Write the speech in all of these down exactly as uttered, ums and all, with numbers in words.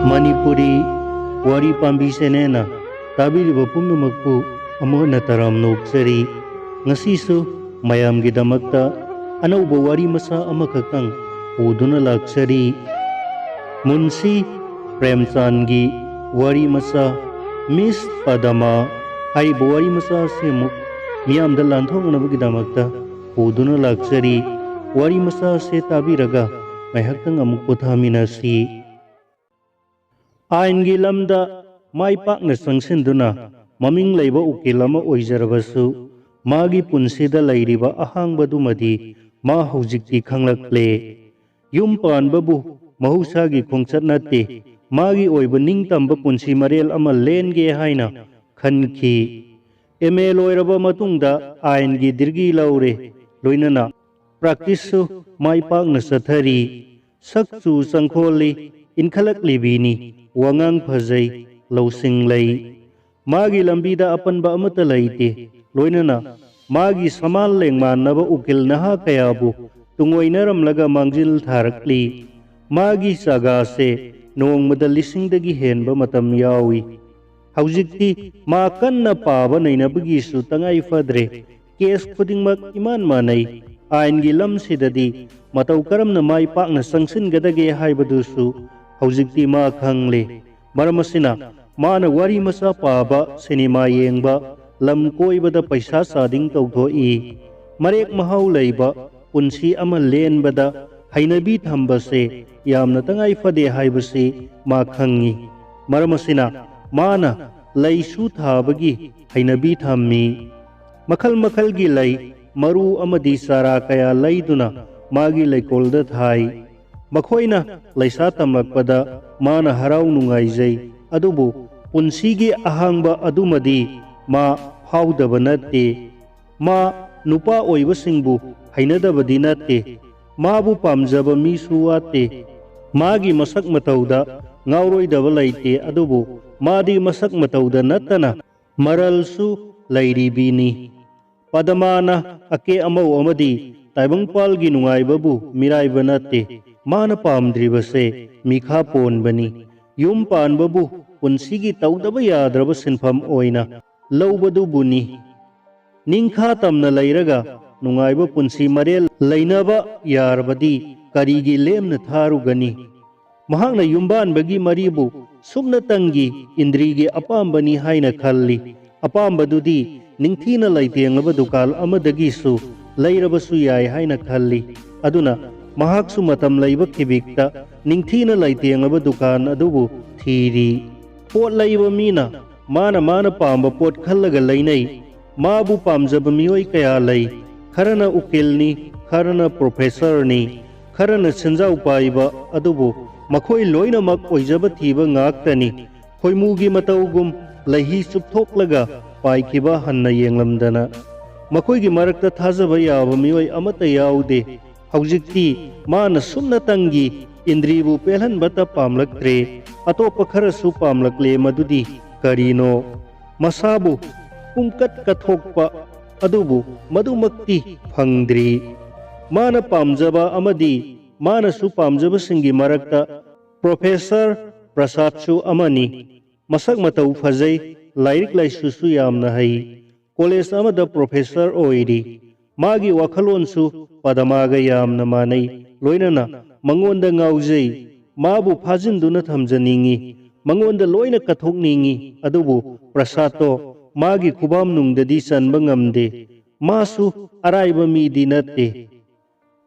ꯃꯅꯤꯄꯨꯔꯤ ꯋꯥꯔꯤ ꯄꯥꯝꯕꯤ ꯆꯦꯅꯦꯜꯅ ꯇꯥꯕꯤꯔꯤꯕ ꯄꯨꯝꯅꯃꯛꯄꯨ ꯑꯃꯨꯛ ꯍꯟꯅ ꯇꯔꯥꯝꯅ ꯑꯣꯛꯆꯔꯤ꯫ ꯉꯁꯤꯁꯨ ꯃꯌꯥꯝꯒꯤꯗꯃꯛꯇ ꯑꯅꯧꯕ ꯋꯥꯔꯤ ꯃꯆꯥ ꯑꯃꯈꯛꯇꯪ ꯄꯨꯗꯨꯅ ꯂꯥꯛꯆꯔꯤ꯫ ꯃꯨꯟꯁꯤ ꯄ꯭ꯔꯦꯝꯆꯥꯟꯒꯤ ꯋꯥꯔꯤ ꯃꯆꯥ ꯃꯤꯁ ꯄꯗꯃꯥ ꯍꯥꯏꯔꯤꯕ ꯋꯥꯔꯤ ꯃꯆꯥ ꯑꯁꯤ ꯑꯃꯨꯛ ꯃꯤꯌꯥꯝꯗ ꯂꯥꯟꯊꯣꯛꯅꯅꯕꯒꯤꯗꯃꯛꯇ ꯄꯨꯗꯨꯅ ꯂꯥꯛꯆꯔꯤ꯫ ꯋꯥꯔꯤ ꯃꯆꯥ ꯑꯁꯤ ꯇꯥꯕꯤꯔꯒ ꯉꯥꯏꯍꯥꯛꯇꯪ ꯑꯃꯨꯛ ꯄꯣꯊꯥꯃꯤꯟꯅꯁꯤ꯫ ꯑꯥꯏꯟꯒꯤ ꯂꯝꯗ ꯃꯥꯏ ꯄꯥꯛꯅ ꯆꯪꯁꯤꯟꯗꯨꯅ ꯃꯃꯤꯡ ꯂꯩꯕ ꯎꯀꯤꯜ ꯑꯃ ꯑꯣꯏꯖꯔꯕꯁꯨ, ꯃꯥꯒꯤ ꯄꯨꯟꯁꯤꯗ ꯂꯩꯔꯤꯕ ꯑꯍꯥꯡꯕꯗꯨꯃꯗꯤ ꯃꯥ ꯍꯧꯖꯤꯛꯇꯤ ꯈꯪꯂꯛꯂꯦ꯫ ꯌꯨꯝ ꯄꯥꯟꯕꯕꯨ ꯃꯍꯧꯁꯥꯒꯤ ꯈꯣꯡꯆꯠ ꯅꯠꯇꯦ, ꯃꯥꯒꯤ ꯑꯣꯏꯕ ꯅꯤꯡꯇꯝꯕ ꯄꯨꯟꯁꯤ ꯃꯔꯦꯜ ꯑꯃ ꯂꯦꯟꯒꯦ ꯍꯥꯏꯅ ꯈꯟꯈꯤ꯫ ꯑꯦꯝ ꯑꯦ ꯂꯣꯏꯔꯕ ꯃꯇꯨꯡꯗ ꯑꯥꯏꯟꯒꯤ ꯗꯤꯒ꯭ꯔꯤ ꯂꯧꯔꯦ, ꯂꯣꯏꯅꯅ ꯄ꯭ꯔꯦꯛꯇꯤꯁꯁꯨ ꯃꯥꯏ ꯄꯥꯛꯅ ꯆꯠꯊꯔꯤ꯫ ꯁꯛ ꯆꯨ ꯆꯪꯈꯣꯜꯂꯤ, ꯏꯟꯈꯠꯂꯛꯂꯤꯕꯤꯅꯤ, ꯋꯥꯉꯥꯡ ꯐꯖꯩ, ꯂꯧꯁꯤꯡ ꯂꯩ꯫ ꯃꯥꯒꯤ ꯂꯝꯕꯤꯗ ꯑꯄꯟꯕ ꯑꯃꯠꯇ ꯂꯩꯇꯦ꯫ ꯂꯣꯏꯅꯅ ꯃꯥꯒꯤ ꯁꯃꯥꯟ ꯂꯦꯡꯃꯥꯟꯅꯕ ꯎꯀꯤꯜ ꯅꯍꯥ ꯀꯌꯥꯕꯨ ꯇꯨꯡꯑꯣꯏꯅꯔꯝꯂꯒ ꯃꯥꯡꯖꯤꯜ ꯊꯥꯔꯛꯂꯤ꯫ ꯃꯥꯒꯤ ꯆꯥꯒꯥꯁꯦ ꯅꯣꯡꯃꯗ ꯂꯤꯁꯤꯡꯗꯒꯤ ꯍꯦꯟꯕ ꯃꯇꯝ ꯌꯥꯎꯏ꯫ ꯍꯧꯖꯤꯛꯇꯤ ꯃꯥ ꯀꯟꯅ ꯄꯥꯕ ꯅꯩꯅꯕꯒꯤꯁꯨ ꯇꯉꯥꯏ ꯐꯗ꯭ꯔꯦ꯫ ꯀꯦꯁ ꯈꯨꯗꯤꯡꯃꯛ ꯏꯃꯥꯟ ꯃꯥꯟꯅꯩ꯫ ꯑꯥꯏꯟꯒꯤ ꯂꯝꯁꯤꯗꯗꯤ ꯃꯇꯧ ꯀꯔꯝꯅ ꯃꯥꯏ ꯄꯥꯛꯅ ꯆꯪꯁꯤꯟꯒꯗꯒꯦ ꯍꯥꯏꯕꯗꯨꯁꯨ ꯍꯧꯖꯤꯛꯇꯤ ꯃꯥ ꯈꯪꯂꯦ꯫ ꯃꯔꯝ ꯑꯁꯤꯅ ꯃꯥꯅ ꯋꯥꯔꯤ ꯃꯆꯥ ꯄꯥꯕ, ꯁꯤꯅꯦꯃꯥ ꯌꯦꯡꯕ, ꯂꯝ ꯀꯣꯏꯕꯗ ꯄꯩꯁꯥ ꯆꯥꯗꯤꯡ ꯇꯧꯊꯣꯛꯏ꯫ ꯃꯔꯦꯛ ꯃꯍꯥꯎ ꯂꯩꯕ ꯄꯨꯟꯁꯤ ꯑꯃ ꯂꯦꯟꯕꯗ ꯍꯩꯅꯕꯤ ꯊꯝꯕꯁꯦ ꯌꯥꯝꯅ ꯇꯉꯥꯏ ꯐꯗꯦ ꯍꯥꯏꯕꯁꯤ ꯃꯥ ꯈꯪꯏ꯫ ꯃꯔꯝ ꯑꯁꯤꯅ ꯃꯥꯅ ꯂꯩꯁꯨ ꯊꯥꯕꯒꯤ ꯍꯩꯅꯕꯤ ꯊꯝꯃꯤ꯫ ꯃꯈꯜ ꯃꯈꯜꯒꯤ ꯂꯩ, ꯃꯔꯨ ꯑꯃꯗꯤ ꯆꯥꯔꯥ ꯀꯌꯥ ꯂꯩꯗꯨꯅ ꯃꯥꯒꯤ ꯂꯩꯀꯣꯜꯗ ꯊꯥꯏ꯫ ꯃꯈꯣꯏꯅ ꯂꯩꯁꯥ ꯇꯝꯂꯛꯄꯗ ꯃꯥꯅ ꯍꯔꯥꯎ ꯅꯨꯡꯉꯥꯏꯖꯩ, ꯑꯗꯨꯕꯨ ꯄꯨꯟꯁꯤꯒꯤ ꯑꯍꯥꯡꯕ ꯑꯗꯨꯃꯗꯤ ꯃꯥ ꯐꯥꯎꯗꯕ ꯅꯠꯇꯦ꯫ ꯃꯥ ꯅꯨꯄꯥ ꯑꯣꯏꯕꯁꯤꯡꯕꯨ ꯍꯩꯅꯗꯕꯗꯤ ꯅꯠꯇꯦ꯫ ꯃꯥꯕꯨ ꯄꯥꯝꯖꯕ ꯃꯤꯁꯨ ꯋꯥꯠꯇꯦ꯫ ꯃꯥꯒꯤ ꯃꯁꯛ ꯃꯇꯧꯗ ꯉꯥꯎꯔꯣꯏꯗꯕ ꯂꯩꯇꯦ, ꯑꯗꯨꯕꯨ ꯃꯥꯗꯤ ꯃꯁꯛ ꯃꯇꯧꯗ ꯅꯠꯇꯅ ꯃꯔꯜꯁꯨ ꯂꯩꯔꯤꯕꯤꯅꯤ꯫ ꯄꯗꯃꯥꯅ ꯑꯀꯦ ꯑꯃꯧ ꯑꯃꯗꯤ ꯇꯥꯏꯕꯪꯄꯥꯜꯒꯤ ꯅꯨꯡꯉꯥꯏꯕꯕꯨ ꯃꯤꯔꯥꯏꯕ ꯅꯠꯇꯦ꯫ ꯃꯥꯅ ꯄꯥꯝꯗ꯭ꯔꯤꯕꯁꯦ ꯃꯤꯈꯥ ꯄꯣꯟꯕꯅꯤ꯫ ꯌꯨꯝ ꯄꯥꯟꯕꯕꯨ ꯄꯨꯟꯁꯤꯒꯤ ꯇꯧꯗꯕ ꯌꯥꯗ꯭ꯔꯕ ꯁꯤꯟꯐꯝ ꯑꯣꯏꯅ ꯂꯧꯕꯗꯨꯕꯨꯅꯤ꯫ ꯅꯤꯡꯈꯥ ꯇꯝꯅ ꯂꯩꯔꯒ ꯅꯨꯡꯉꯥꯏꯕ ꯄꯨꯟꯁꯤ ꯃꯔꯦꯜ ꯂꯩꯅꯕ ꯌꯥꯔꯕꯗꯤ ꯀꯔꯤꯒꯤ ꯂꯦꯝꯅ ꯊꯥꯔꯨꯒꯅꯤ? ꯃꯍꯥꯛꯅ ꯌꯨꯝꯕꯥꯟꯕꯒꯤ ꯃꯔꯤꯕꯨ ꯁꯨꯞꯅꯇꯪꯒꯤ ꯏꯟꯗ꯭ꯔꯤꯒꯤ ꯑꯄꯥꯝꯕꯅꯤ ꯍꯥꯏꯅ ꯈꯜꯂꯤ꯫ ꯑꯄꯥꯝꯕꯗꯨꯗꯤ ꯅꯤꯡꯊꯤꯅ ꯂꯩꯇꯦꯡꯂꯕ ꯗꯨꯀꯥꯟ ꯑꯃꯗꯒꯤꯁꯨ ꯂꯩꯔꯕꯁꯨ ꯌꯥꯏ ꯍꯥꯏꯅ ꯈꯜꯂꯤ꯫ ꯑꯗꯨꯅ ꯃꯍꯥꯛꯁꯨ ꯃꯇꯝ ꯂꯩꯕ ꯈꯤꯕꯤꯛꯇ ꯅꯤꯡꯊꯤꯅ ꯂꯩꯇꯦꯡꯂꯕ ꯗꯨꯀꯥꯟ ꯑꯗꯨꯕꯨ ꯊꯤꯔꯤ꯫ ꯄꯣꯠ ꯂꯩꯕ ꯃꯤꯅ ꯃꯥꯅ ꯃꯥꯅ ꯄꯥꯝꯕ ꯄꯣꯠ ꯈꯜꯂꯒ ꯂꯩꯅꯩ꯫ ꯃꯥꯕꯨ ꯄꯥꯝꯖꯕ ꯃꯤꯑꯣꯏ ꯀꯌꯥ ꯂꯩ꯫ ꯈꯔꯅ ꯎꯀꯤꯜꯅꯤ, ꯈꯔꯅ ꯄ꯭ꯔꯣꯐꯦꯁꯔꯅꯤ, ꯈꯔꯅ ꯁꯦꯟꯖꯥꯎ ꯄꯥꯏꯕ, ꯑꯗꯨꯕꯨ ꯃꯈꯣꯏ ꯂꯣꯏꯅꯃꯛ ꯑꯣꯏꯖꯕ ꯊꯤꯕ ꯉꯥꯛꯇꯅꯤ꯫ ꯈꯣꯏꯃꯨꯒꯤ ꯃꯇꯧꯒꯨꯝ ꯂꯩꯍꯤ ꯆꯨꯞꯊꯣꯛꯂꯒ ꯄꯥꯏꯈꯤꯕ ꯍꯟꯅ ꯌꯦꯡꯂꯝꯗꯅ꯫ ꯃꯈꯣꯏꯒꯤ ꯃꯔꯛꯇ ꯊꯥꯖꯕ ꯌꯥꯕ ꯃꯤꯑꯣꯏ ꯑꯃꯠꯇ ꯌꯥꯎꯗꯦ꯫ ꯍꯧꯖꯤꯛꯇꯤ ꯃꯥꯅ ꯁꯨꯞꯅꯇꯪꯒꯤ ꯏꯟꯗ꯭ꯔꯤꯕꯨ ꯄꯦꯜꯍꯟꯕꯇ ꯄꯥꯝꯂꯛꯇ꯭ꯔꯦ꯫ ꯑꯇꯣꯞꯄ ꯈꯔꯁꯨ ꯄꯥꯝꯂꯛꯂꯦ꯫ ꯃꯗꯨꯗꯤ ꯀꯔꯤꯅꯣ? ꯃꯁꯥꯕꯨ ꯄꯨꯡꯀꯠ ꯀꯠꯊꯣꯛꯄ, ꯑꯗꯨꯕꯨ ꯃꯗꯨꯃꯛꯇꯤ ꯐꯪꯗ꯭ꯔꯤ꯫ ꯃꯥꯅ ꯄꯥꯝꯖꯕ ꯑꯃꯗꯤ ꯃꯥꯅꯁꯨ ꯄꯥꯝꯖꯕꯁꯤꯡꯒꯤ ꯃꯔꯛꯇ ꯄ꯭ꯔꯣꯐꯦꯁꯔ ꯄ꯭ꯔꯁꯥꯗꯁꯨ ꯑꯃꯅꯤ꯫ ꯃꯁꯛ ꯃꯇꯧ ꯐꯖꯩ, ꯂꯥꯏꯔꯤꯛ ꯂꯥꯏꯁꯨꯁꯨ ꯌꯥꯝꯅ ꯍꯩ꯫ ꯀꯣꯂꯦꯖ ꯑꯃꯗ ꯄ꯭ꯔꯣꯐꯦꯁꯔ ꯑꯣꯏꯔꯤ꯫ ꯃꯥꯒꯤ ꯋꯥꯈꯜꯂꯣꯟꯁꯨ ꯄꯗꯃꯥꯒ ꯌꯥꯝꯅ ꯃꯥꯟꯅꯩ꯫ ꯂꯣꯏꯅꯅ ꯃꯉꯣꯟꯗ ꯉꯥꯎꯖꯩ꯫ ꯃꯥꯕꯨ ꯐꯥꯖꯤꯟꯗꯨꯅ ꯊꯝꯖꯅꯤꯡꯏ꯫ ꯃꯉꯣꯟꯗ ꯂꯣꯏꯅ ꯀꯠꯊꯣꯛꯅꯤꯡꯏ꯫ ꯑꯗꯨꯕꯨ ꯄ꯭ꯔꯁꯥꯗꯇꯣ ꯃꯥꯒꯤ ꯈꯨꯕꯥꯝꯅꯨꯡꯗꯗꯤ ꯆꯟꯕ ꯉꯝꯗꯦ꯫ ꯃꯥꯁꯨ ꯑꯔꯥꯏꯕ ꯃꯤꯗꯤ ꯅꯠꯇꯦ꯫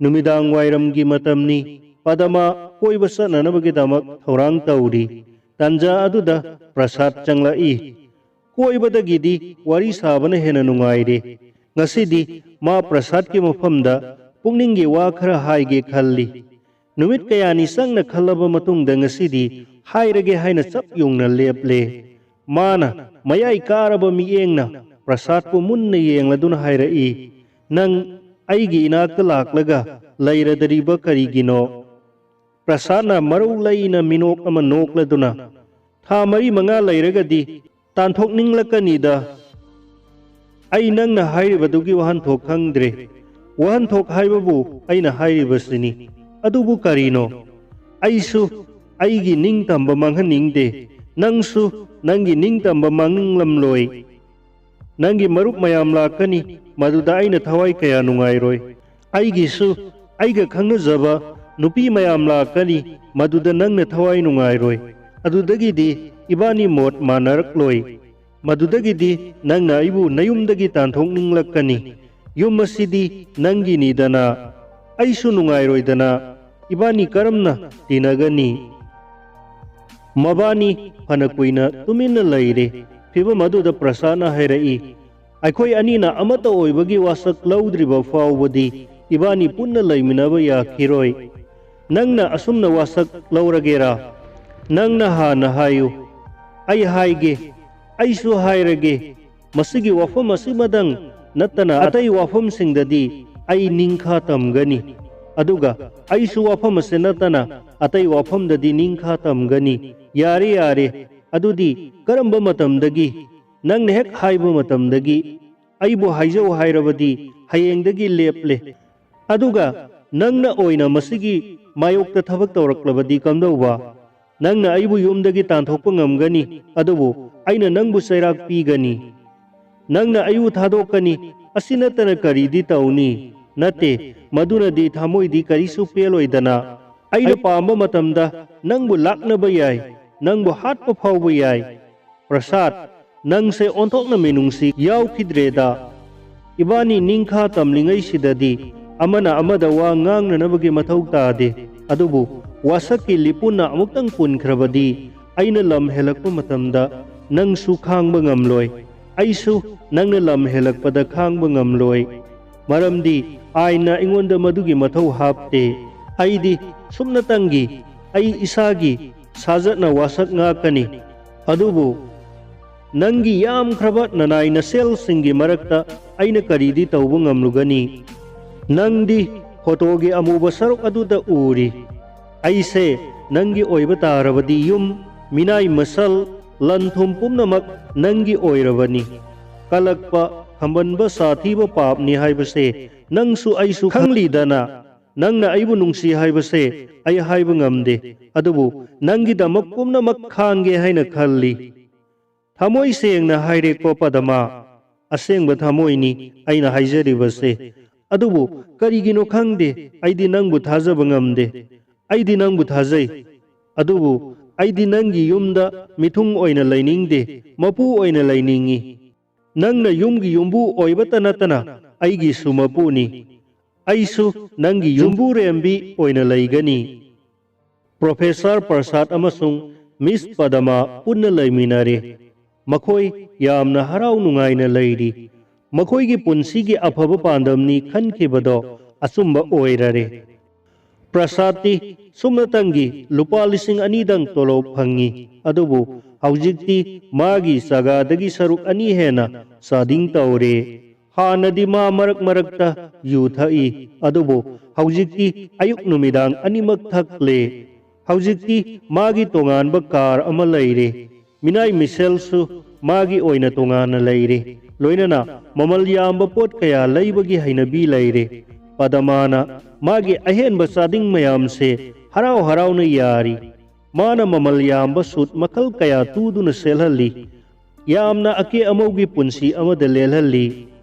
ꯅꯨꯃꯤꯗꯥꯡ ꯋꯥꯏꯔꯝꯒꯤ ꯃꯇꯝꯅꯤ꯫ ꯄꯗꯃꯥ ꯀꯣꯏꯕ ꯆꯠꯅꯅꯕꯒꯤꯗꯃꯛ ꯊꯧꯔꯥꯡ ꯇꯧꯔꯤ꯫ ꯇꯥꯟꯖꯥ ꯑꯗꯨꯗ ꯄ꯭ꯔꯁꯥꯗ ꯆꯪꯂꯛꯏ꯫ ꯀꯣꯏꯕꯗꯒꯤꯗꯤ ꯋꯥꯔꯤ ꯁꯥꯕꯅ ꯍꯦꯟꯅ ꯅꯨꯡꯉꯥꯏꯔꯦ꯫ ꯉꯁꯤꯗꯤ ꯃꯥ ꯄ꯭ꯔꯁꯥꯗꯀꯤ ꯃꯐꯝꯗ ꯄꯨꯛꯅꯤꯡꯒꯤ ꯋꯥ ꯈꯔ ꯍꯥꯏꯒꯦ ꯈꯜꯂꯤ꯫ ꯅꯨꯃꯤꯠ ꯀꯌꯥꯅꯤ ꯆꯪꯅ ꯈꯜꯂꯕ ꯃꯇꯨꯡꯗ ꯉꯁꯤꯗꯤ ꯍꯥꯏꯔꯒꯦ ꯍꯥꯏꯅ ꯆꯞ ꯌꯨꯡꯅ ꯂꯦꯞꯂꯦ꯫ ꯃꯥꯅ ꯃꯌꯥꯏ ꯀꯥꯔꯕ ꯃꯤꯠꯌꯦꯡꯅ ꯄ꯭ꯔꯁꯥꯗꯄꯨ ꯃꯨꯟꯅ ꯌꯦꯡꯂꯗꯨꯅ ꯍꯥꯏꯔꯛꯏ, "ꯅꯪ ꯑꯩꯒꯤ ꯏꯅꯥꯛꯇ ꯂꯥꯛꯂꯒ ꯂꯩꯔꯗꯔꯤꯕ ꯀꯔꯤꯒꯤꯅꯣ?" ꯄ꯭ꯔꯁꯥꯗꯅ ꯃꯔꯧ ꯂꯩꯅ ꯃꯤꯅꯣꯛ ꯑꯃ ꯅꯣꯛꯂꯗꯨꯅ, "ꯊꯥ ꯃꯔꯤ ꯃꯉꯥ ꯂꯩꯔꯒꯗꯤ ꯇꯥꯟꯊꯣꯛꯅꯤꯡꯂꯛꯀꯅꯤꯗ꯫ ꯑꯩ ꯅꯪꯅ ꯍꯥꯏꯔꯤꯕꯗꯨꯒꯤ ꯋꯥꯍꯟꯊꯣꯛ ꯈꯪꯗ꯭ꯔꯦ꯫ ꯋꯥꯍꯟꯊꯣꯛ ꯍꯥꯏꯕꯕꯨ ꯑꯩꯅ ꯍꯥꯏꯔꯤꯕꯁꯤꯅꯤ꯫ ꯑꯗꯨꯕꯨ ꯀꯔꯤꯅꯣ? ꯑꯩꯁꯨ ꯑꯩꯒꯤ ꯅꯤꯡꯇꯝꯕ ꯃꯥꯡꯍꯟꯅꯤꯡꯗꯦ꯫ ꯅꯪꯁꯨ ꯅꯪꯒꯤ ꯅꯤꯡꯇꯝꯕ ꯃꯥꯡꯅꯤꯡꯂꯝꯂꯣꯏ꯫ ꯅꯪꯒꯤ ꯃꯔꯨꯞ ꯃꯌꯥꯝ ꯂꯥꯛꯀꯅꯤ, ꯃꯗꯨꯗ ꯑꯩꯅ ꯊꯋꯥꯏ ꯀꯌꯥ ꯅꯨꯡꯉꯥꯏꯔꯣꯏ꯫ ꯑꯩꯒꯤꯁꯨ ꯑꯩꯒ ꯈꯪꯅꯖꯕ ꯅꯨꯄꯤ ꯃꯌꯥꯝ ꯂꯥꯛꯀꯅꯤ, ꯃꯗꯨꯗ ꯅꯪꯅ ꯊꯋꯥꯏ ꯅꯨꯡꯉꯥꯏꯔꯣꯏ꯫ ꯑꯗꯨꯗꯒꯤꯗꯤ ꯏꯕꯥꯅꯤ ꯃꯣꯠ ꯃꯥꯟꯅꯔꯛꯂꯣꯏ꯫ ꯃꯗꯨꯗꯒꯤꯗꯤ ꯅꯪꯅ ꯑꯩꯕꯨ ꯅꯌꯨꯝꯗꯒꯤ ꯇꯥꯟꯊꯣꯛꯅꯤꯡꯂꯛꯀꯅꯤ꯫ ꯌꯨꯝ ꯑꯁꯤꯗꯤ ꯅꯪꯒꯤꯅꯤꯗꯅ, ꯑꯩꯁꯨ ꯅꯨꯡꯉꯥꯏꯔꯣꯏꯗꯅ꯫ ꯏꯕꯥꯅꯤ ꯀꯔꯝꯅ ꯇꯤꯟꯅꯒꯅꯤ? ꯃꯕꯥꯅꯤ ꯐꯅ ꯀꯨꯏꯅ ꯇꯨꯃꯤꯟꯅ ꯂꯩꯔꯦ꯫ ꯐꯤꯚꯝ ꯑꯗꯨꯗ ꯄ꯭ꯔꯁꯥꯗꯅ ꯍꯥꯏꯔꯛꯏ, "ꯑꯩꯈꯣꯏ ꯑꯅꯤꯅ ꯑꯃꯠꯇ ꯑꯣꯏꯕꯒꯤ ꯋꯥꯁꯛ ꯂꯧꯗ꯭ꯔꯤꯕ ꯐꯥꯎꯕꯗꯤ ꯏꯕꯥꯅꯤ ꯄꯨꯟꯅ ꯂꯩꯃꯤꯟꯅꯕ ꯌꯥꯈꯤꯔꯣꯏ꯫ ꯅꯪꯅ ꯑꯁꯨꯝꯅ ꯋꯥꯁꯛ ꯂꯧꯔꯒꯦꯔꯥ? ꯅꯪꯅ ꯍꯥꯟꯅ ꯍꯥꯏꯌꯨ꯫" "ꯑꯩ ꯍꯥꯏꯒꯦ, ꯑꯩꯁꯨ ꯍꯥꯏꯔꯒꯦ꯫ ꯃꯁꯤꯒꯤ ꯋꯥꯐꯝ ꯑꯁꯤꯃꯗꯪ ꯅꯠꯇꯅ ꯑꯇꯩ ꯋꯥꯐꯝꯁꯤꯡꯗꯗꯤ ꯑꯩ ꯅꯤꯡꯈꯥ ꯇꯝꯒꯅꯤ꯫ ꯑꯗꯨꯒ ꯑꯩꯁꯨ ꯋꯥꯐꯝ ꯑꯁꯤ ꯅꯠꯇꯅ ꯑꯇꯩ ꯋꯥꯐꯝꯗꯗꯤ ꯅꯤꯡꯈꯥ ꯇꯝꯒꯅꯤ꯫" "ꯌꯥꯔꯦ, ꯌꯥꯔꯦ꯫ ꯑꯗꯨꯗꯤ ꯀꯔꯝꯕ ꯃꯇꯝꯗꯒꯤ? ꯅꯪꯅ ꯍꯦꯛ ꯍꯥꯏꯕ ꯃꯇꯝꯗꯒꯤ꯫ ꯑꯩꯕꯨ ꯍꯥꯏꯖꯧ ꯍꯥꯏꯔꯕꯗꯤ ꯍꯌꯦꯡꯗꯒꯤ ꯂꯦꯞꯂꯦ꯫ ꯑꯗꯨꯒ ꯅꯪꯅ ꯑꯣꯏꯅ ꯃꯁꯤꯒꯤ ꯃꯥꯌꯣꯛꯇ ꯊꯕꯛ ꯇꯧꯔꯛꯂꯕꯗꯤ ꯀꯝꯗꯧꯕ? ꯅꯪꯅ ꯑꯩꯕꯨ ꯌꯨꯝꯗꯒꯤ ꯇꯥꯟꯊꯣꯛꯄ ꯉꯝꯒꯅꯤ, ꯑꯗꯨꯕꯨ ꯑꯩꯅ ꯅꯪꯕꯨ ꯆꯩꯔꯥꯛ ꯄꯤꯒꯅꯤ꯫ ꯅꯪꯅ ꯑꯩꯕꯨ ꯊꯥꯗꯣꯛꯀꯅꯤ꯫ ꯑꯁꯤ ꯅꯠꯇꯅ ꯀꯔꯤꯗꯤ ꯇꯧꯅꯤ? ꯅꯠꯇꯦ, ꯃꯗꯨꯅꯗꯤ ꯊꯃꯣꯏꯗꯤ ꯀꯔꯤꯁꯨ ꯄꯦꯜꯂꯣꯏꯗꯅ꯫ ꯑꯩꯅ ꯄꯥꯝꯕ ꯃꯇꯝꯗ ꯅꯪꯕꯨ ꯂꯥꯛꯅꯕ ꯌꯥꯏ, ꯅꯪꯕꯨ ꯍꯥꯠꯄ ꯐꯥꯎꯕ ꯌꯥꯏ꯫" "ꯄ꯭ꯔꯁꯥꯗ, ꯅꯪꯁꯦ ꯑꯣꯟꯊꯣꯛꯅ ꯃꯤꯅꯨꯡꯁꯤ ꯌꯥꯎꯈꯤꯗ꯭ꯔꯦꯗ꯫ ꯏꯕꯥꯅꯤ ꯅꯤꯡꯈꯥ ꯇꯝꯂꯤꯉꯩꯁꯤꯗꯗꯤ ꯑꯃꯅ ꯑꯃꯗ ꯋꯥ ꯉꯥꯡꯅꯅꯕꯒꯤ ꯃꯊꯧ ꯇꯥꯗꯦ꯫ ꯑꯗꯨꯕꯨ ꯋꯥꯁꯛꯀꯤ ꯂꯤꯄꯨꯟꯅ ꯑꯃꯨꯛꯇꯪ ꯄꯨꯟꯈ꯭ꯔꯕꯗꯤ ꯑꯩꯅ ꯂꯝ ꯍꯦꯜꯂꯛꯄ ꯃꯇꯝꯗ ꯅꯪꯁꯨ ꯈꯥꯡꯕ ꯉꯝꯂꯣꯏ, ꯑꯩꯁꯨ ꯅꯪꯅ ꯂꯝ ꯍꯦꯜꯂꯛꯄꯗ ꯈꯥꯡꯕ ꯉꯝꯂꯣꯏ꯫ ꯃꯔꯝꯗꯤ ꯑꯥꯏꯟꯅ ꯑꯩꯉꯣꯟꯗ ꯃꯗꯨꯒꯤ ꯃꯊꯧ ꯍꯥꯞꯇꯦ꯫ ꯑꯩꯗꯤ ꯁꯨꯞꯅꯇꯪꯒꯤ ꯑꯩ ꯏꯁꯥꯒꯤ ꯁꯥꯖꯠꯅ ꯋꯥꯁꯛ ꯉꯥꯛꯀꯅꯤ꯫ ꯑꯗꯨꯕꯨ ꯅꯪꯒꯤ ꯌꯥꯝꯈ꯭ꯔꯕ ꯅꯅꯥꯏ ꯅꯁꯦꯜꯁꯤꯡꯒꯤ ꯃꯔꯛꯇ ꯑꯩꯅ ꯀꯔꯤꯗꯤ ꯇꯧꯕ ꯉꯝꯂꯨꯒꯅꯤ? ꯅꯪꯗꯤ ꯐꯣꯇꯣꯒꯤ ꯑꯃꯨꯕ ꯁꯔꯨꯛ ꯑꯗꯨꯗ ꯎꯔꯤ꯫ ꯑꯩꯁꯦ ꯅꯪꯒꯤ ꯑꯣꯏꯕ ꯇꯥꯔꯕꯗꯤ ꯌꯨꯝ, ꯃꯤꯅꯥꯏ ꯃꯁꯜ, ꯂꯟ ꯊꯨꯝ ꯄꯨꯝꯅꯃꯛ ꯅꯪꯒꯤ ꯑꯣꯏꯔꯕꯅꯤ꯫ ꯀꯂꯛꯄ, ꯈꯝꯕꯟꯕ, ꯁꯥꯊꯤꯕ ꯄꯥꯞꯅꯤ ꯍꯥꯏꯕꯁꯦ ꯅꯪꯁꯨ ꯑꯩꯁꯨ ꯈꯪꯂꯤꯗꯅ꯫ ꯅꯪꯅ ꯑꯩꯕꯨ ꯅꯨꯡꯁꯤ ꯍꯥꯏꯕꯁꯦ ꯑꯩ ꯍꯥꯏꯕ ꯉꯝꯗꯦ, ꯑꯗꯨꯕꯨ ꯅꯪꯒꯤꯗꯃꯛ ꯄꯨꯝꯅꯃꯛ ꯈꯥꯡꯒꯦ ꯍꯥꯏꯅ ꯈꯜꯂꯤ꯫ ꯊꯃꯣꯏ ꯁꯦꯡꯅ ꯍꯥꯏꯔꯦꯀꯣ ꯄꯗꯃꯥ, ꯑꯁꯦꯡꯕ ꯊꯃꯣꯏꯅꯤ ꯑꯩꯅ ꯍꯥꯏꯖꯔꯤꯕꯁꯦ꯫ ꯑꯗꯨꯕꯨ ꯀꯔꯤꯒꯤꯅꯣ ꯈꯪꯗꯦ, ꯑꯩꯗꯤ ꯅꯪꯕꯨ ꯊꯥꯖꯕ ꯉꯝꯗꯦ꯫ ꯑꯩꯗꯤ ꯅꯪꯕꯨ ꯊꯥꯖꯩ, ꯑꯗꯨꯕꯨ ꯑꯩꯗꯤ ꯅꯪꯒꯤ ꯌꯨꯝꯗ ꯃꯤꯊꯨꯡ ꯑꯣꯏꯅ ꯂꯩꯅꯤꯡꯗꯦ, ꯃꯄꯨ ꯑꯣꯏꯅ ꯂꯩꯅꯤꯡꯏ꯫ ꯅꯪꯅ ꯌꯨꯝꯒꯤ ꯌꯨꯝꯕꯨ ꯑꯣꯏꯕꯇ ꯅꯠꯇꯅ ꯑꯩꯒꯤꯁꯨ ꯃꯄꯨꯅꯤ꯫ ꯑꯩꯁꯨ ꯅꯪꯒꯤ ꯌꯨꯝꯕꯨꯔꯦꯝꯕꯤ ꯑꯣꯏꯅ ꯂꯩꯒꯅꯤ꯫ ꯄ꯭ꯔꯣꯐꯦꯁꯔ ꯄ꯭ꯔꯁꯥꯗ ꯑꯃꯁꯨꯡ ꯃꯤꯁ ꯄꯗꯃꯥ ꯄꯨꯟꯅ ꯂꯩꯃꯤꯟꯅꯔꯦ꯫ ꯃꯈꯣꯏ ꯌꯥꯝꯅ ꯍꯔꯥꯎ ꯅꯨꯡꯉꯥꯏꯅ ꯂꯩꯔꯤ꯫ ꯃꯈꯣꯏꯒꯤ ꯄꯨꯟꯁꯤꯒꯤ ꯑꯐꯕ ꯄꯥꯟꯗꯝꯅꯤ ꯈꯟꯈꯤꯕꯗꯣ ꯑꯆꯨꯝꯕ ꯑꯣꯏꯔꯔꯦ꯫ ꯄ꯭ꯔꯁꯥꯗꯇꯤ ꯁꯨꯞꯅꯇꯪꯒꯤ ꯂꯨꯄꯥ ꯂꯤꯁꯤꯡ ꯑꯅꯤꯗꯪ ꯇꯣꯂꯣꯞ ꯐꯪꯉꯤ, ꯑꯗꯨꯕꯨ ꯍꯧꯖꯤꯛꯇꯤ ꯃꯥꯒꯤ ꯆꯥꯒꯥꯗꯒꯤ ꯁꯔꯨꯛ ꯑꯅꯤ ꯍꯦꯟꯅ ꯆꯥꯗꯤꯡ ꯇꯧꯔꯦ꯫ ꯍꯥꯟꯅꯗꯤ ꯃꯥ ꯃꯔꯛ ꯃꯔꯛꯇ ꯌꯨ ꯊꯛꯏ, ꯑꯗꯨꯕꯨ ꯍꯧꯖꯤꯛꯇꯤ ꯑꯌꯨꯛ ꯅꯨꯃꯤꯗꯥꯡ ꯑꯅꯤꯃꯛ ꯊꯛꯂꯦ꯫ ꯍꯧꯖꯤꯛꯇꯤ ꯃꯥꯒꯤ ꯇꯣꯉꯥꯟꯕ ꯀꯥꯔ ꯑꯃ ꯂꯩꯔꯦ꯫ ꯃꯤꯅꯥꯏ ꯃꯤꯁꯦꯜꯁꯨ ꯃꯥꯒꯤ ꯑꯣꯏꯅ ꯇꯣꯉꯥꯟꯅ ꯂꯩꯔꯦ, ꯂꯣꯏꯅꯅ ꯃꯃꯜ ꯌꯥꯝꯕ ꯄꯣꯠ ꯀꯌꯥ ꯂꯩꯕꯒꯤ ꯍꯩꯅꯕꯤ ꯂꯩꯔꯦ꯫ ꯄꯗꯃꯥꯅ ꯃꯥꯒꯤ ꯑꯍꯦꯟꯕ ꯆꯥꯗꯤꯡ ꯃꯌꯥꯝꯁꯦ ꯍꯔꯥꯎ ꯍꯔꯥꯎꯅ ꯌꯥꯔꯤ꯫ ꯃꯥꯅ ꯃꯃꯜ ꯌꯥꯝꯕ ꯁꯨꯠ ꯃꯈꯜ ꯀꯌꯥ ꯇꯨꯗꯨꯅ ꯁꯦꯠꯍꯜꯂꯤ꯫ ꯌꯥꯝꯅ ꯑꯀꯦ ꯑꯃꯧꯒꯤ ꯄꯨꯟꯁꯤ ꯑꯃꯗ ꯂꯦꯜꯍꯜꯂꯤ꯫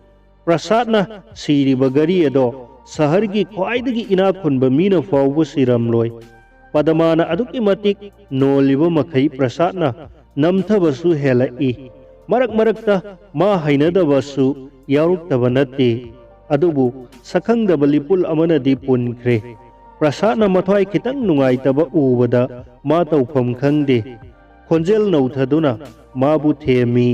ꯄ꯭ꯔꯁꯥꯗꯅ ꯁꯤꯔꯤꯕ ꯘꯔꯤ ꯑꯗꯣ ꯁꯍꯔꯒꯤ ꯈ꯭ꯋꯥꯏꯗꯒꯤ ꯏꯅꯥꯛ ꯈꯨꯟꯕ ꯃꯤꯅ ꯐꯥꯎꯕ ꯁꯤꯔꯝꯂꯣꯏ꯫ ꯄꯗꯃꯥꯅ ꯑꯗꯨꯛꯀꯤ ꯃꯇꯤꯛ ꯅꯣꯜꯂꯤꯕ ꯃꯈꯩ ꯄ꯭ꯔꯁꯥꯗꯅ ꯅꯝꯊꯕꯁꯨ ꯍꯦꯜꯂꯛꯏ꯫ ꯃꯔꯛ ꯃꯔꯛꯇ ꯃꯥ ꯍꯩꯅꯗꯕꯁꯨ ꯌꯥꯎꯔꯛꯇꯕ ꯅꯠꯇꯦ꯫ ꯑꯗꯨꯕꯨ ꯁꯛꯈꯪꯗꯕ ꯂꯤꯄꯨꯜ ꯑꯃꯅꯗꯤ ꯄꯨꯟꯈ꯭ꯔꯦ꯫ ꯄ꯭ꯔꯁꯥꯗꯅ ꯃꯊ꯭ꯋꯥꯏ ꯈꯤꯇꯪ ꯅꯨꯡꯉꯥꯏꯇꯕ ꯎꯕꯗ ꯃꯥ ꯇꯧꯐꯝ ꯈꯪꯗꯦ꯫ ꯈꯣꯟꯖꯦꯜ ꯅꯧꯊꯗꯨꯅ ꯃꯥꯕꯨ ꯊꯦꯝꯃꯤ꯫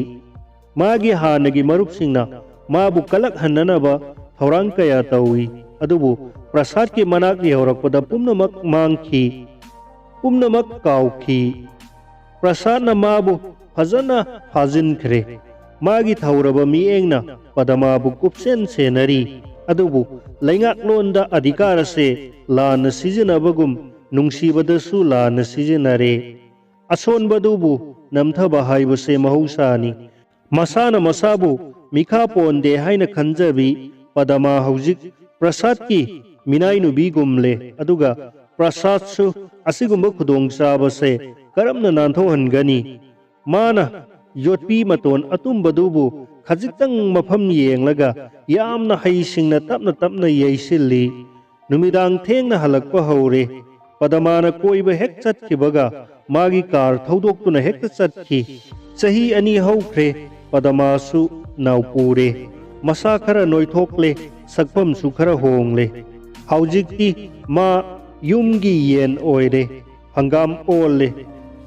ꯃꯥꯒꯤ ꯍꯥꯟꯅꯒꯤ ꯃꯔꯨꯞꯁꯤꯡꯅ ꯃꯥꯕꯨ ꯀꯂꯛꯍꯟꯅꯅꯕ ꯊꯧꯔꯥꯡ ꯀꯌꯥ ꯇꯧꯏ, ꯑꯗꯨꯕꯨ ꯄ꯭ꯔꯁꯥꯗꯀꯤ ꯃꯅꯥꯛ ꯌꯧꯔꯛꯄꯗ ꯄꯨꯝꯅꯃꯛ ꯃꯥꯡꯈꯤ, ꯄꯨꯝꯅꯃꯛ ꯀꯥꯎꯈꯤ꯫ ꯄ꯭ꯔꯁꯥꯗꯅ ꯃꯥꯕꯨ ꯐꯖꯅ ꯐꯥꯖꯤꯟꯈ꯭ꯔꯦ꯫ ꯃꯥꯒꯤ ꯊꯧꯔꯕ ꯃꯤꯠꯌꯦꯡꯅ ꯄꯗꯃꯥꯕꯨ ꯀꯨꯞꯁꯦꯟ ꯁꯦꯟꯅꯔꯤ, ꯑꯗꯨꯕꯨ ꯂꯩꯉꯥꯛꯂꯣꯟꯗ ꯑꯙꯤꯀꯥꯔ ꯑꯁꯦ ꯂꯥꯟꯅ ꯁꯤꯖꯤꯟꯅꯕꯒꯨꯝ ꯅꯨꯡꯁꯤꯕꯗꯁꯨ ꯂꯥꯟꯅ ꯁꯤꯖꯤꯟꯅꯔꯦ꯫ ꯑꯁꯣꯟꯕꯗꯨꯕꯨ ꯅꯝꯊꯕ ꯍꯥꯏꯕꯁꯦ ꯃꯍꯧꯁꯥꯅꯤ꯫ ꯃꯁꯥꯅ ꯃꯁꯥꯕꯨ ꯃꯤꯈꯥ ꯄꯣꯟꯗꯦ ꯍꯥꯏꯅ ꯈꯟꯖꯕꯤ ꯄꯗꯃꯥ ꯍꯧꯖꯤꯛ ꯄ꯭ꯔꯁꯥꯗꯀꯤ ꯃꯤꯅꯥꯏ ꯅꯨꯄꯤꯒꯨꯝꯂꯦ꯫ ꯑꯗꯨꯒ ꯄ꯭ꯔꯁꯥꯗꯁꯨ ꯑꯁꯤꯒꯨꯝꯕ ꯈꯨꯗꯣꯡꯆꯥꯕꯁꯦ ꯀꯔꯝꯅ ꯅꯥꯟꯊꯣꯛꯍꯟꯒꯅꯤ? ꯃꯥꯅ ꯌꯣꯠꯄꯤ ꯃꯇꯣꯟ ꯑꯇꯨꯝꯕꯗꯨꯕꯨ ꯈꯖꯤꯛꯇꯪ ꯃꯐꯝ ꯌꯦꯡꯂꯒ ꯌꯥꯝꯅ ꯍꯩꯁꯤꯡꯅ ꯇꯞꯅ ꯇꯞꯅ ꯌꯩꯁꯤꯜꯂꯤ꯫ ꯅꯨꯃꯤꯗꯥꯡ ꯊꯦꯡꯅ ꯍꯜꯂꯛꯄ ꯍꯧꯔꯦ꯫ ꯄꯗꯃꯥꯅ ꯀꯣꯏꯕ ꯍꯦꯛ ꯆꯠꯈꯤꯕꯒ ꯃꯥꯒꯤ ꯀꯥꯔ ꯊꯧꯗꯣꯛꯇꯨꯅ ꯍꯦꯛꯇ ꯆꯠꯈꯤ꯫ ꯆꯍꯤ ꯑꯅꯤ ꯍꯧꯈ꯭ꯔꯦ꯫ ꯄꯗꯃꯥꯁꯨ ꯅꯥꯎꯄꯨꯔꯦ꯫ ꯃꯁꯥ ꯈꯔ ꯅꯣꯏꯊꯣꯛꯂꯦ, ꯁꯛꯐꯝꯁꯨ ꯈꯔ ꯍꯣꯡꯂꯦ꯫ ꯍꯧꯖꯤꯛꯇꯤ ꯃꯥ ꯌꯨꯝꯒꯤ ꯌꯦꯟ ꯑꯣꯏꯔꯦ, ꯍꯪꯒꯥꯝ ꯑꯣꯜꯂꯦ꯫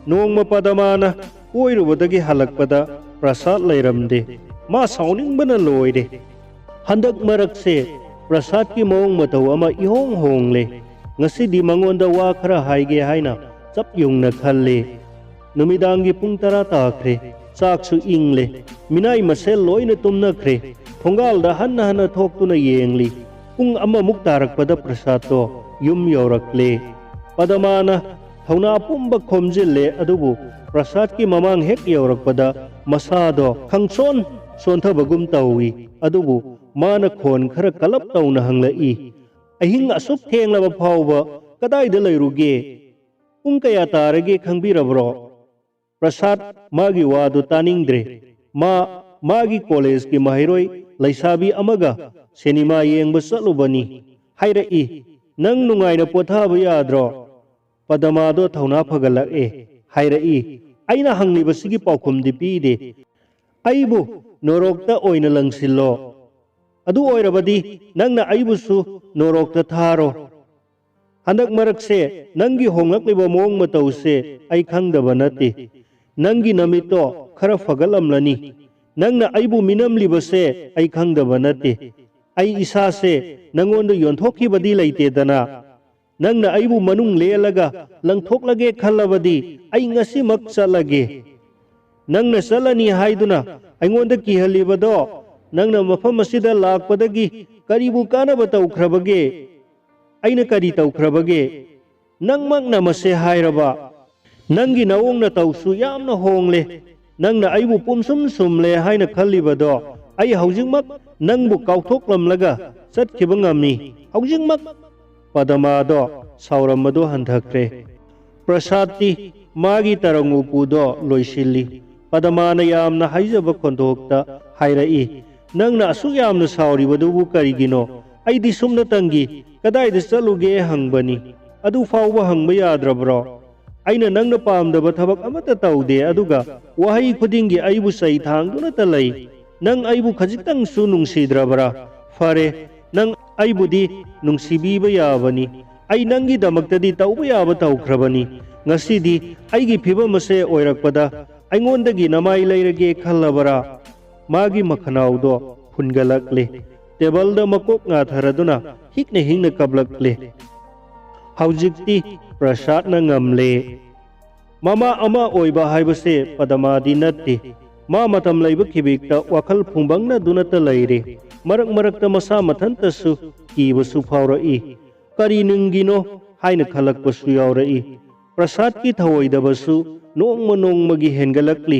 ꯅꯣꯡꯃ ꯄꯗꯃꯥꯅ ꯀꯣꯏꯔꯨꯕꯗꯒꯤ ꯍꯜꯂꯛꯄꯗ ꯄ꯭ꯔꯁꯥꯗ ꯂꯩꯔꯝꯗꯦ꯫ ꯃꯥ ꯁꯥꯎꯅꯤꯡꯕꯅ ꯂꯣꯏꯔꯦ꯫ ꯍꯟꯗꯛ ꯃꯔꯛꯁꯦ ꯄ꯭ꯔꯁꯥꯗꯀꯤ ꯃꯑꯣꯡ ꯃꯇꯧ ꯑꯃ ꯏꯍꯣꯡ ꯍꯣꯡꯂꯦ꯫ ꯉꯁꯤꯗꯤ ꯃꯉꯣꯟꯗ ꯋꯥ ꯈꯔ ꯍꯥꯏꯒꯦ ꯍꯥꯏꯅ ꯆꯞ ꯌꯨꯡꯅ ꯈꯜꯂꯦ꯫ ꯅꯨꯃꯤꯗꯥꯡꯒꯤ ꯄꯨꯡ ꯇꯔꯥ ꯇꯥꯈ꯭ꯔꯦ꯫ ꯆꯥꯛꯁꯨ ꯏꯪꯂꯦ꯫ ꯃꯤꯅꯥꯏ ꯃꯁꯦꯜ ꯂꯣꯏꯅ ꯇꯨꯝꯅꯈ꯭ꯔꯦ꯫ ꯊꯣꯡꯒꯥꯜꯗ ꯍꯟꯅ ꯍꯟꯅ ꯊꯣꯛꯇꯨꯅ ꯌꯦꯡꯂꯤ꯫ ꯄꯨꯡ ꯑꯃꯃꯨꯛ ꯇꯥꯔꯛꯄꯗ ꯄ꯭ꯔꯁꯥꯗꯇꯣ ꯌꯨꯝ ꯌꯧꯔꯛꯂꯦ꯫ ꯄꯗꯃꯥꯅ ꯊꯧꯅꯥ ꯄꯨꯝꯕ ꯈꯣꯝꯖꯤꯜꯂꯦ, ꯑꯗꯨꯕꯨ ꯄ꯭ꯔꯁꯥꯗꯀꯤ ꯃꯃꯥꯡ ꯍꯦꯛ ꯌꯧꯔꯛꯄꯗ ꯃꯁꯥꯗꯣ ꯈꯪꯁꯣꯟ ꯁꯣꯟꯊꯕꯒꯨꯝ ꯇꯧꯏ꯫ ꯑꯗꯨꯕꯨ ꯃꯥꯅ ꯈꯣꯟ ꯈꯔ ꯀꯜꯂꯞ ꯇꯧꯅ ꯍꯪꯂꯛꯏ, "ꯑꯍꯤꯡ ꯑꯁꯨꯛ ꯊꯦꯡꯂꯕ ꯐꯥꯎꯕ ꯀꯗꯥꯏꯗ ꯂꯩꯔꯨꯒꯦ? ꯄꯨꯡ ꯀꯌꯥ ꯇꯥꯔꯒꯦ ꯈꯪꯕꯤꯔꯕ꯭ꯔꯣ?" ꯄ꯭ꯔꯁꯥꯗ ꯃꯥꯒꯤ ꯋꯥꯗꯨ ꯇꯥꯅꯤꯡꯗ꯭ꯔꯦ꯫ ꯃꯥ ꯃꯥꯒꯤ ꯀꯣꯂꯦꯖꯀꯤ ꯃꯍꯩꯔꯣꯏ ꯂꯩꯁꯥꯕꯤ ꯑꯃꯒ ꯁꯤꯅꯦꯃꯥ ꯌꯦꯡꯕ ꯆꯠꯂꯨꯕꯅꯤ꯫ ꯍꯥꯏꯔꯛꯏ, "ꯅꯪ ꯅꯨꯡꯉꯥꯏꯅ ꯄꯣꯊꯥꯕ ꯌꯥꯗ꯭ꯔꯣ?" ꯄꯗꯃꯥꯗꯣ ꯊꯧꯅꯥ ꯐꯒꯠꯂꯛꯑꯦ꯫ ꯍꯥꯏꯔꯛꯏ, "ꯑꯩꯅ ꯍꯪꯂꯤꯕꯁꯤꯒꯤ ꯄꯥꯎꯈꯨꯝꯗꯤ ꯄꯤꯗꯦ꯫ ꯑꯩꯕꯨ ꯅꯣꯔꯣꯛꯇ ꯑꯣꯏꯅ ꯂꯪꯁꯤꯜꯂꯣ꯫ ꯑꯗꯨ ꯑꯣꯏꯔꯕꯗꯤ ꯅꯪꯅ ꯑꯩꯕꯨꯁꯨ ꯅꯣꯔꯣꯛꯇ ꯊꯥꯔꯣ꯫ ꯍꯟꯗꯛ ꯃꯔꯛꯁꯦ ꯅꯪꯒꯤ ꯍꯣꯡꯂꯛꯂꯤꯕ ꯃꯑꯣꯡ ꯃꯇꯧꯁꯦ ꯑꯩ ꯈꯪꯗꯕ ꯅꯠꯇꯦ꯫ ꯅꯪꯒꯤ ꯅꯃꯤꯠꯇꯣ ꯈꯔ ꯐꯒꯠꯂꯝꯂꯅꯤ꯫ ꯅꯪꯅ ꯑꯩꯕꯨ ꯃꯤꯅꯝꯂꯤꯕꯁꯦ ꯑꯩ ꯈꯪꯗꯕ ꯅꯠꯇꯦ꯫ ꯑꯩ ꯏꯁꯥꯁꯦ ꯅꯪꯉꯣꯟꯗ ꯌꯣꯟꯊꯣꯛꯈꯤꯕꯗꯤ ꯂꯩꯇꯦꯗꯅ꯫ ꯅꯪꯅ ꯑꯩꯕꯨ ꯃꯅꯨꯡ ꯂꯦꯜꯂꯒ ꯂꯪꯊꯣꯛꯂꯒꯦ ꯈꯜꯂꯕꯗꯤ ꯑꯩ ꯉꯁꯤꯃꯛ ꯆꯠꯂꯒꯦ꯫ ꯅꯪꯅ ꯆꯠꯂꯅꯤ ꯍꯥꯏꯗꯨꯅ ꯑꯩꯉꯣꯟꯗ ꯀꯤꯍꯜꯂꯤꯕꯗꯣ, ꯅꯪꯅ ꯃꯐꯝ ꯑꯁꯤꯗ ꯂꯥꯛꯄꯗꯒꯤ ꯀꯔꯤꯕꯨ ꯀꯥꯟꯅꯕ ꯇꯧꯈ꯭ꯔꯕꯒꯦ? ꯑꯩꯅ ꯀꯔꯤ ꯇꯧꯈ꯭ꯔꯕꯒꯦ? ꯅꯪꯃꯛꯅ ꯃꯁꯦ ꯍꯥꯏꯔꯕ? ꯅꯪꯒꯤ ꯅꯑꯣꯡ ꯅꯇꯧꯁꯨ ꯌꯥꯝꯅ ꯍꯣꯡꯂꯦ꯫ ꯅꯪꯅ ꯑꯩꯕꯨ ꯄꯨꯝꯁꯨꯝ ꯁꯨꯝꯂꯦ ꯍꯥꯏꯅ ꯈꯜꯂꯤꯕꯗꯣ, ꯑꯩ ꯍꯧꯖꯤꯛꯃꯛ ꯅꯪꯕꯨ ꯀꯥꯎꯊꯣꯛꯂꯝꯂꯒ ꯆꯠꯈꯤꯕ ꯉꯝꯃꯤ꯫ ꯍꯧꯖꯤꯛꯃꯛ ꯄꯗꯃꯥꯗꯣ ꯁꯥꯎꯔꯝꯕꯗꯣ ꯍꯟꯊꯈ꯭ꯔꯦ꯫ ꯄ꯭ꯔꯁꯥꯗꯇꯤ ꯃꯥꯒꯤ ꯇꯔꯪ ꯎꯄꯨꯗꯣ ꯂꯣꯏꯁꯤꯜꯂꯤ꯫ ꯄꯗꯃꯥꯅ ꯌꯥꯝꯅ ꯍꯥꯏꯖꯕ ꯈꯣꯟꯊꯣꯛꯇ ꯍꯥꯏꯔꯛꯏ, "ꯅꯪꯅ ꯑꯁꯨꯛ ꯌꯥꯝꯅ ꯁꯥꯎꯔꯤꯕꯗꯨꯕꯨ ꯀꯔꯤꯒꯤꯅꯣ? ꯑꯩꯗꯤ ꯁꯨꯞꯅꯇꯪꯒꯤ ꯀꯗꯥꯏꯗ ꯆꯠꯂꯨꯒꯦ ꯍꯪꯕꯅꯤ꯫ ꯑꯗꯨ ꯐꯥꯎꯕ ꯍꯪꯕ ꯌꯥꯗ꯭ꯔꯕ꯭ꯔꯣ? ꯑꯩꯅ ꯅꯪꯅ ꯄꯥꯝꯗꯕ ꯊꯕꯛ ꯑꯃꯠꯇ ꯇꯧꯗꯦ, ꯑꯗꯨꯒ ꯋꯥꯍꯩ ꯈꯨꯗꯤꯡꯒꯤ ꯑꯩꯕꯨ ꯆꯩ ꯊꯥꯡꯗꯨꯅꯇ ꯂꯩ꯫ ꯅꯪ ꯑꯩꯕꯨ ꯈꯖꯤꯛꯇꯪꯁꯨ ꯅꯨꯡꯁꯤꯗ꯭ꯔꯕ꯭ꯔꯥ? ꯐꯔꯦ, ꯅꯪ ꯑꯩꯕꯨꯗꯤ ꯅꯨꯡꯁꯤꯕꯤꯕ ꯌꯥꯕꯅꯤ꯫ ꯑꯩ ꯅꯪꯒꯤꯗꯃꯛꯇꯗꯤ ꯇꯧꯕ ꯌꯥꯕ ꯇꯧꯈ꯭ꯔꯕꯅꯤ꯫ ꯉꯁꯤꯗꯤ ꯑꯩꯒꯤ ꯐꯤꯕꯝ ꯑꯁꯦ ꯑꯣꯏꯔꯛꯄꯗ ꯑꯩꯉꯣꯟꯗꯒꯤ ꯅꯃꯥꯏ ꯂꯩꯔꯒꯦ ꯈꯜꯂꯕꯔꯥ?" ꯃꯥꯒꯤ ꯃꯈꯅꯥꯎꯗꯣ ꯐꯨꯟꯒꯠꯂꯛꯂꯦ꯫ ꯇꯦꯕꯜꯗ ꯃꯀꯣꯛ ꯉꯥꯊꯔꯗꯨꯅ ꯍꯤꯛꯅ ꯍꯤꯡꯅ ꯀꯞꯂꯛꯂꯦ꯫ ꯍꯧꯖꯤꯛꯇꯤ ꯄ꯭ꯔꯁꯥꯗꯅ ꯉꯝꯂꯦ꯫ ꯃꯃꯥ ꯑꯃ ꯑꯣꯏꯕ ꯍꯥꯏꯕꯁꯦ ꯄꯗꯃꯥꯗꯤ ꯅꯠꯇꯦ꯫ ꯃꯥ ꯃꯇꯝ ꯂꯩꯕ ꯈꯤꯕꯤꯛꯇ ꯋꯥꯈꯜ ꯐꯨꯡꯕꯪꯅꯗꯨꯅꯇ ꯂꯩꯔꯦ꯫ ꯃꯔꯛ ꯃꯔꯛꯇ ꯃꯁꯥ ꯃꯊꯟꯇꯁꯨ ꯀꯤꯕꯁꯨ ꯐꯥꯎꯔꯛꯏ꯫ ꯀꯔꯤ ꯅꯨꯡꯒꯤꯅꯣ ꯍꯥꯏꯅ ꯈꯜꯂꯛꯄꯁꯨ ꯌꯥꯎꯔꯛꯏ꯫ ꯄ꯭ꯔꯁꯥꯗꯀꯤ ꯊꯧꯑꯣꯏꯗꯕꯁꯨ ꯅꯣꯡꯃ ꯅꯣꯡꯃꯒꯤ ꯍꯦꯟꯒꯠꯂꯛꯂꯤ꯫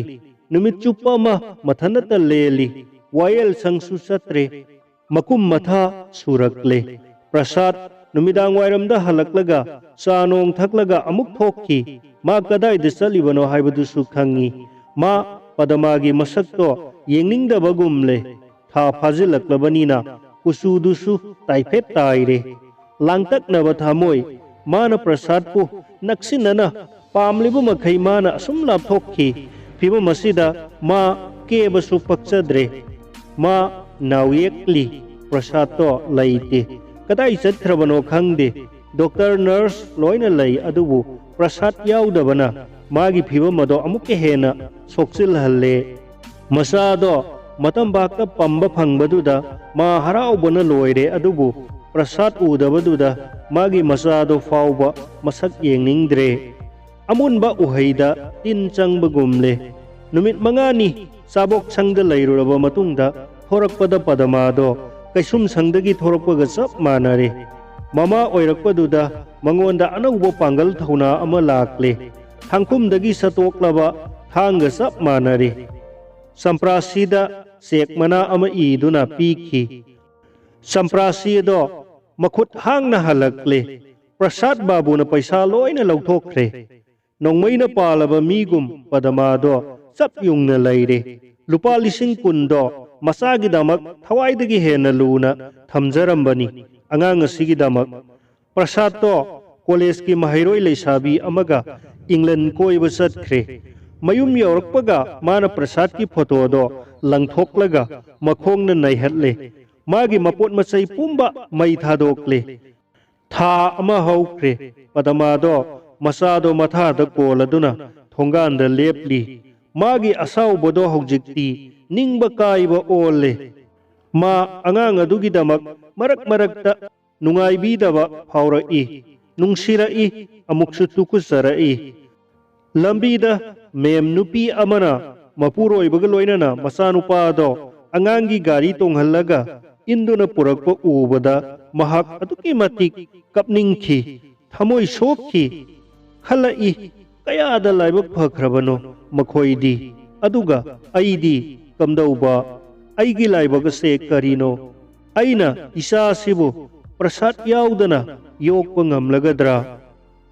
ꯅꯨꯃꯤꯠ ꯆꯨꯞꯄ ꯑꯃ ꯃꯊꯟꯇ ꯂꯦꯜꯂꯤ꯫ ꯋꯥꯌꯦꯜ ꯁꯪꯁꯨ ꯆꯠꯇ꯭ꯔꯦ꯫ ꯃꯀꯨꯝ ꯃꯊꯥ ꯁꯨꯔꯛꯂꯦ꯫ ꯄ꯭ꯔꯁꯥꯗ ꯅꯨꯃꯤꯗꯥꯡ ꯋꯥꯏꯔꯝꯗ ꯍꯜꯂꯛꯂꯒ ꯆꯥ ꯅꯣꯡ ꯊꯛꯂꯒ ꯑꯃꯨꯛ ꯊꯣꯛꯈꯤ꯫ ꯃꯥ ꯀꯗꯥꯏꯗ ꯆꯠꯂꯤꯕꯅꯣ ꯍꯥꯏꯕꯗꯨꯁꯨ ꯈꯪꯏ꯫ ꯃꯥ ꯄꯗꯃꯥꯒꯤ ꯃꯁꯛꯇꯣ ꯌꯦꯡꯅꯤꯡꯗꯕꯒꯨꯝꯂꯦ꯫ ꯊꯥ ꯐꯥꯖꯤꯜꯂꯛꯂꯕꯅꯤꯅ ꯀꯨꯆꯨꯗꯨꯁꯨ ꯇꯥꯏꯐꯦꯠ ꯇꯥꯏꯔꯦ꯫ ꯂꯥꯡꯇꯛꯅꯕ ꯊꯃꯣꯏ꯫ ꯃꯥꯅ ꯄ꯭ꯔꯁꯥꯗꯄꯨ ꯅꯛꯁꯤꯟꯅꯅ ꯄꯥꯝꯂꯤꯕ ꯃꯈꯩ ꯃꯥꯅ ꯑꯁꯨꯝ ꯂꯥꯞꯊꯣꯛꯈꯤ꯫ ꯐꯤꯕꯝ ꯑꯁꯤꯗ ꯃꯥ ꯀꯦꯕꯁꯨ ꯄꯛꯆꯗ꯭ꯔꯦ꯫ ꯃꯥ ꯅꯥꯎꯌꯦꯛꯂꯤ꯫ ꯄ꯭ꯔꯁꯥꯗꯇꯣ ꯂꯩꯇꯦ꯫ ꯀꯗꯥꯏ ꯆꯠꯈ꯭ꯔꯕꯅꯣ ꯈꯪꯗꯦ꯫ ꯗꯣꯛꯇꯔ, ꯅꯔꯁ ꯂꯣꯏꯅ ꯂꯩ, ꯑꯗꯨꯕꯨ ꯄ꯭ꯔꯁꯥꯗ ꯌꯥꯎꯗꯕꯅ ꯃꯥꯒꯤ ꯐꯤꯕꯝ ꯑꯗꯣ ꯑꯃꯨꯛꯀ ꯍꯦꯟꯅ ꯁꯣꯛꯆꯤꯜꯍꯜꯂꯦ꯫ ꯃꯆꯥꯗꯣ ꯃꯇꯝꯕꯥꯛꯇ ꯄꯝꯕ ꯐꯪꯕꯗꯨꯗ ꯃꯥ ꯍꯔꯥꯎꯕꯅ ꯂꯣꯏꯔꯦ, ꯑꯗꯨꯕꯨ ꯄ꯭ꯔꯁꯥꯗ ꯎꯗꯕꯗꯨꯗ ꯃꯥꯒꯤ ꯃꯆꯥꯗꯣ ꯐꯥꯎꯕ ꯃꯁꯛ ꯌꯦꯡꯅꯤꯡꯗ꯭ꯔꯦ꯫ ꯑꯃꯨꯟꯕ ꯎꯍꯩꯗ ꯇꯤꯟ ꯆꯪꯕꯒꯨꯝꯂꯦ꯫ ꯅꯨꯃꯤꯠ ꯃꯉꯥꯅꯤ ꯆꯥꯕꯣꯛ ꯁꯪꯗ ꯂꯩꯔꯨꯔꯕ ꯃꯇꯨꯡꯗ ꯊꯣꯔꯛꯄꯗ ꯄꯗꯃꯥꯗꯣ ꯀꯩꯁꯨꯝ ꯁꯪꯗꯒꯤ ꯊꯣꯔꯛꯄꯒ ꯆꯞ ꯃꯥꯟꯅꯔꯦ꯫ ꯃꯃꯥ ꯑꯣꯏꯔꯛꯄꯗꯨꯗ ꯃꯉꯣꯟꯗ ꯑꯅꯧꯕ ꯄꯥꯡꯒꯜ ꯊꯧꯅꯥ ꯑꯃ ꯂꯥꯛꯂꯦ꯫ ꯊꯥꯡꯈꯨꯝꯗꯒꯤ ꯁꯠꯇꯣꯛꯂꯕ ꯊꯥꯡꯒ ꯆꯞ ꯃꯥꯟꯅꯔꯦ꯫ ꯆꯝꯄ꯭ꯔꯥꯁꯤꯗ ꯆꯦꯛ ꯃꯅꯥ ꯑꯃ ꯏꯗꯨꯅ ꯄꯤꯈꯤ꯫ ꯆꯝꯄ꯭ꯔꯥꯁꯤ ꯑꯗꯣ ꯃꯈꯨꯠ ꯍꯥꯡꯅ ꯍꯜꯂꯛꯂꯦ꯫ ꯄ꯭ꯔꯁꯥꯗ ꯕꯥꯕꯨꯅ ꯄꯩꯁꯥ ꯂꯣꯏꯅ ꯂꯧꯊꯣꯛꯈ꯭ꯔꯦ꯫ ꯅꯣꯡꯃꯩꯅ ꯄꯥꯜꯂꯕ ꯃꯤꯒꯨꯝ ꯄꯗꯃꯥꯗꯣ ꯆꯞ ꯌꯨꯡꯅ ꯂꯩꯔꯦ꯫ ꯂꯨꯄꯥ ꯂꯤꯁꯤꯡ ꯀꯨꯟꯗꯣ ꯃꯆꯥꯒꯤꯗꯃꯛ ꯊꯋꯥꯏꯗꯒꯤ ꯍꯦꯟꯅ ꯂꯨꯅ ꯊꯝꯖꯔꯝꯕꯅꯤ꯫ ꯑꯉꯥꯡ ꯑꯁꯤꯒꯤꯗꯃꯛ꯫ ꯄ꯭ꯔꯁꯥꯗꯇꯣ ꯀꯣꯂꯦꯖꯀꯤ ꯃꯍꯩꯔꯣꯏ ꯂꯩꯁꯥꯕꯤ ꯑꯃꯒ ꯏꯪꯂꯦꯟ ꯀꯣꯏꯕ ꯆꯠꯈ꯭ꯔꯦ꯫ ꯃꯌꯨꯝ ꯌꯧꯔꯛꯄꯒ ꯃꯥꯅ ꯄ꯭ꯔꯁꯥꯗꯀꯤ ꯐꯣꯇꯣꯗꯣ ꯂꯪꯊꯣꯛꯂꯒ ꯃꯈꯣꯡꯅ ꯅꯩꯍꯠꯂꯦ꯫ ꯃꯥꯒꯤ ꯃꯄꯣꯠ ꯃꯆꯩ ꯄꯨꯝꯕ ꯃꯩ ꯊꯥꯗꯣꯛꯂꯦ꯫ ꯊꯥ ꯑꯃ ꯍꯧꯈ꯭ꯔꯦ꯫ ꯄꯗꯃꯥꯗꯣ ꯃꯆꯥꯗꯣ ꯃꯊꯥꯗ ꯀꯣꯜꯂꯗꯨꯅ ꯊꯣꯡꯒꯥꯟꯗ ꯂꯦꯞꯂꯤ꯫ ꯃꯥꯒꯤ ꯑꯁꯥꯎꯕꯗꯣ ꯍꯧꯖꯤꯛꯇꯤ ꯅꯤꯡꯕ ꯀꯥꯏꯕ ꯑꯣꯜꯂꯦ꯫ ꯃꯥ ꯑꯉꯥꯡ ꯑꯗꯨꯒꯤꯗꯃꯛ ꯃꯔꯛ ꯃꯔꯛꯇ ꯅꯨꯡꯉꯥꯏꯕꯤꯗꯕ ꯐꯥꯎꯔꯛꯏ, ꯅꯨꯡꯁꯤꯔꯛꯏ, ꯑꯃꯨꯛꯁꯨ ꯇꯨꯀꯨꯠꯆꯔꯛꯏ꯫ ꯂꯝꯕꯤꯗ ꯃꯦꯝ ꯅꯨꯄꯤ ꯑꯃꯅ ꯃꯄꯨꯔꯣꯏꯕꯒ ꯂꯣꯏꯅꯅ ꯃꯆꯥꯅꯨꯄꯥꯗꯣ ꯑꯉꯥꯡꯒꯤ ꯒꯥꯔꯤ ꯇꯣꯡꯍꯜꯂꯒ ꯏꯟꯗꯨꯅ ꯄꯨꯔꯛꯄ ꯎꯕꯗ ꯃꯍꯥꯛ ꯑꯗꯨꯛꯀꯤ ꯃꯇꯤꯛ ꯀꯞꯅꯤꯡꯈꯤ, ꯊꯃꯣꯏ ꯁꯣꯛꯈꯤ꯫ ꯈꯜꯂꯛꯏ, ꯀꯌꯥꯗ ꯂꯥꯏꯕꯛ ꯐꯈ꯭ꯔꯕꯅꯣ ꯃꯈꯣꯏꯗꯤ꯫ ꯑꯗꯨꯒ ꯑꯩꯗꯤ ꯀꯝꯗꯧꯕ? ꯑꯩꯒꯤ ꯂꯥꯏꯕꯛ ꯑꯁꯦ ꯀꯔꯤꯅꯣ? ꯑꯩꯅ ꯏꯆꯥꯁꯤꯕꯨ ꯄ꯭ꯔꯁꯥꯗ ꯌꯥꯎꯗꯅ ꯌꯣꯛꯄ ꯉꯝꯂꯒꯗ꯭ꯔꯥ?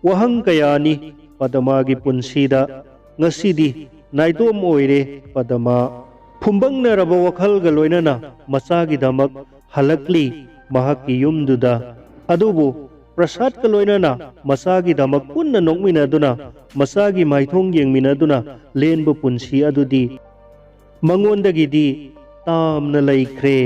ꯋꯥꯍꯪ ꯀꯌꯥꯅꯤ ꯄꯗꯃꯥꯒꯤ ꯄꯨꯟꯁꯤꯗ꯫ ꯉꯁꯤꯗꯤ ꯅꯥꯏꯇꯣꯝ ꯑꯣꯏꯔꯦ ꯄꯗꯃꯥ꯫ ꯐꯨꯝꯕꯪꯅꯔꯕ ꯋꯥꯈꯜꯒ ꯂꯣꯏꯅꯅ ꯃꯆꯥꯒꯤꯗꯃꯛ ꯍꯜꯂꯛꯂꯤ ꯃꯍꯥꯛꯀꯤ ꯌꯨꯝꯗꯨꯗ꯫ ꯑꯗꯨꯕꯨ ꯄ꯭ꯔꯁꯥꯗꯀ ꯂꯣꯏꯅꯅ ꯃꯆꯥꯒꯤꯗꯃꯛ ꯄꯨꯟꯅ ꯅꯣꯛꯃꯤꯟꯅꯗꯨꯅ, ꯃꯆꯥꯒꯤ ꯃꯥꯏꯊꯣꯡ ꯌꯦꯡꯃꯤꯟꯅꯗꯨꯅ ꯂꯦꯟꯕ ꯄꯨꯟꯁꯤ ꯑꯗꯨꯗꯤ ꯃꯉꯣꯟꯗꯒꯤꯗꯤ ꯇꯥꯝꯅ ꯂꯩꯈ꯭ꯔꯦ꯫